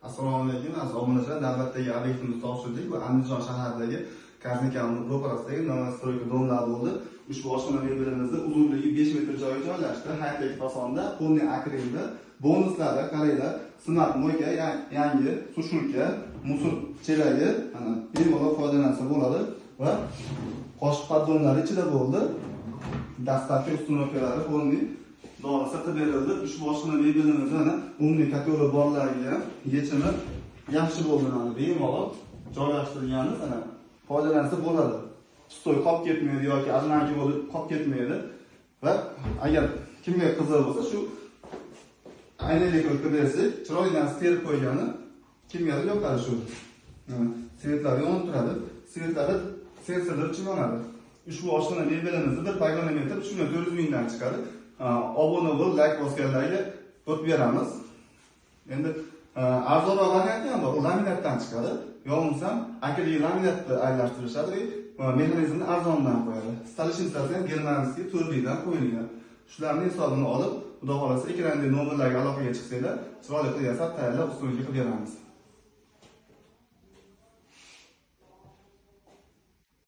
Assalomu alaykum, aziz obunachilar. Navbatdagi obyektimizni topshirdik. Bu Andijon shahridagi Kaznikani ro'parasidagi новостройка дом lar bo'ldi. Ushbu oshxona mebelimizni uzunligi 5 metr joyga joylashdi. High-tech fasonda, полный akrilda. Bonuslari qaranglar, smart мойка, yangi сушилка, мусор chelagi, mana bemalol foydalansa bo'ladi va qoshiq поддон lari ichida bo'ldi. Доставка, установка lari полный donasi qilib berildi. Ushbu oshxona mebelimizni mana умный котел i borlarga ham yechimi yaxshi bo'ldi, mana bemalol joylashtirganmiz, mana foydalansa bo'ladi. Пустой qolib ketmaydi yoki ajlanki bo'lib qolib ketmaydi. Va agar kimga qiziq bo'lsa, shu aynali qilib bersak, chiroyli narsa terib qo'ygani kimgadir yoqadi shu. Mana свет lari yonib turadi. Свет lari sensorlar uchun yonadi. Ushbu oshxona mebelimizni bir погонометр 3 400 mingdan chiqadi. Obuna bo'lib, layk bosganlarga o'tib beramiz. Endi arzonroq varianti ham bor. U laminatdan chiqadi. Yo bo'lmasam akrilik laminatni aralashtirishadi va mexanizmni arzondan qo'yadi. Столешница si ham германский to'rtlikdan qo'yilgan. Shularning hisobini olib, Xudo xohlasa, ekrandagi nomerlarga aloqaga chiqsanglar, chiroyli qilib yasab, tayyorlab, ustuga qilib beramiz.